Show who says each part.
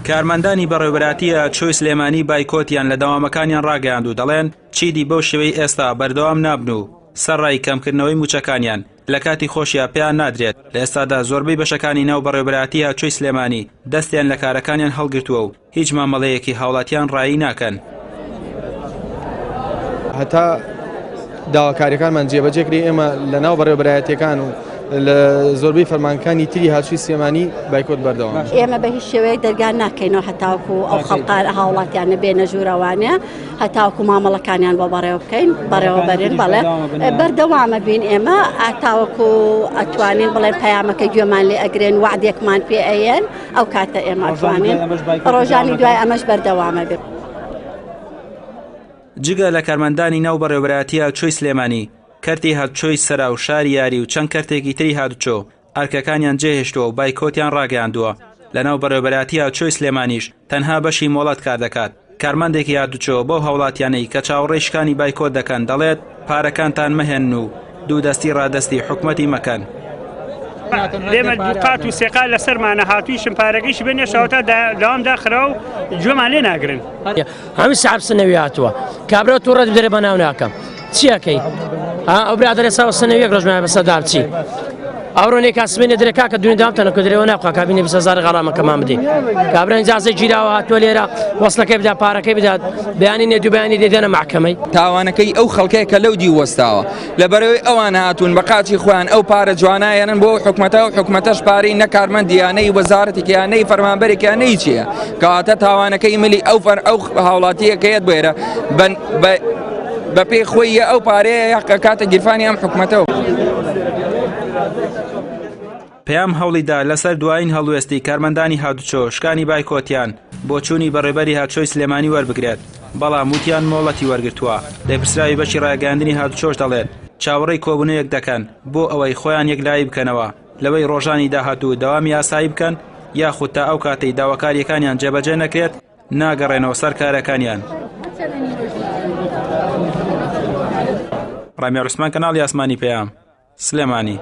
Speaker 1: کارمەندانی بەڕێوەبەرایەتی هاتوچۆی سلێمانی بایکۆتیان لە دەوامەکانیان ڕاگەیاند و دەڵێن چیدی بەو شێوەی ئێستا بەردەوام نابن و سەرڕای کەمکردنەوەی مووچەکانیان لە کاتی خۆشیا پێیان نادرێت. لە ئێستادا زۆربەی بەشەکانی ناو بەڕێوەبەرایەتی هاتوچۆی سلێمانی دەستیان لە کارەکانیان هەڵگرتووە و هیچ مامەڵەیەکی هاوڵاتیان ڕایی ناکەن.
Speaker 2: هەتا داواکاریەکانمان جێبەجێ کرێ ئێمە لە ناو بەڕێوەبەرایەتیەکان و لە زۆربەی فەرمانکانی تری هاتووی سلێمانی بایکۆت بەردەوام.
Speaker 3: ئێمە بە هیچ شێوەیەک دەرگا ناکەینەوە هەتاوەکو ئەو خەڵقان هاوڵاتیانە بێنە ژوورەوانێ هەتاوەکو مامەڵەکانیان بۆ بەڕێوە بکەین بەڕێوەبەرن بەڵێ بەردەوامە بین ئێمە ئاتاوەکو ئەتوانین بڵێن پەیامەکە گوێمان لێ ئەگرن وعدێکمان پێ ئەیەن ئەو کاتە ئێمە ئەتوانین ڕۆژانی دوای ئەمەش بەردەوامە بێت.
Speaker 1: جگە لە کارمەندانی ناو بەڕێوەبەرایەتی هاتوچۆی سلێمانی، کەرتی هاتوچۆی سەرا و شاری یاری و چەند کەرتێکی تری هاتوچۆ ئەرکەکانیان جێهێشتووە و بایکۆتیان ڕاگەیاندووە. لەناو بەڕێوەبەرایەتی هاتوچۆی سلێمانیش تەنها بەشی مۆڵەت کار دەکات. کارمەندێکی هاتوچۆ بەو هاوڵاتیانەی کە چاوەڕێی شکانی بایکۆت دەکەن دەڵێت، پارەکانتان مەهێنن و دوو دەستی ڕادەستی حکومەتی مەکەن.
Speaker 4: لێمە دوو قات و سێ قات لەسەرمانە هاتوویشم پارەکەیشی بێ نێشاوە تا داوام داخرا و گوێمان لێ ناگرن.
Speaker 5: هەموو سەعب سنەوی هاتووە کابرا توڕەت بدەرێ بەناو ناکەم چیەکەی ئەو برادەرە ساوە سنەویەک ڕۆژمایە بەسەدا بچی ئەوڕۆ نێکا سمێنێ درێ کاکە دوێنێ دام تەنەکە درێەوە ناخوا کابینە 20 هەزار غەرامەکەمان بدەین کابرا ئینجازەی گیراوە هاتووە لێرە وەسڵەکەی بدا پارەکەی بدات بەیانی نێ دوو بەیانی دێ دێنە مەحکەمەی.
Speaker 6: تاوانەکەی ئەو خەڵکەیە کە لەو دیو وەستاوە لەبەرئەوەی ئەوان هاتوون بە قاچی خۆیان ئەو پارە جوانایەنن بۆ ئەو حکومەتە ئەو حکومەتەش پارەی نە کارمەندیە نەی وەزارەتێکیان نەی فەرمانبەرێکیان نەی چییە کەواتە تاوانەکەی ملی ئەو فەر ئەو هاوڵاتیە کە یەت بۆێرە بە بە پێی خۆی یە ئەو پارەیە یەقە کاتە گیرفانی ئەم حکومەتەوە.
Speaker 1: پەیام هەوڵیدا لەسەر دوایین هەڵوێستی کارمەندانی هاتوچۆ شکانی بایکۆتیان بۆ چوونی بەڕێبەری هاتوچۆی سلێمانی وەربگرێت، بەڵام وتیان مۆڵەتی وەرگرتووە. لێپرسراوی بەشی ڕاگەیاندنی هاتوچۆش دەڵێت، چاوەڕێی کۆبوونەوەیەک دەکەن بۆ ئەوەی خۆیان یەکلایی بکەنەوە لەوەی ڕۆژانی داهاتوو دەوامی ئاسایی بکەن یاخود تا ئەو کاتەی داواکارییەکانیان جێبەجێ نەکرێت ناگەڕێنەوە سەر کارەکانیان. ڕامیار عوسمان کەناڵی ئاسمانی پەیام، سلێمانی.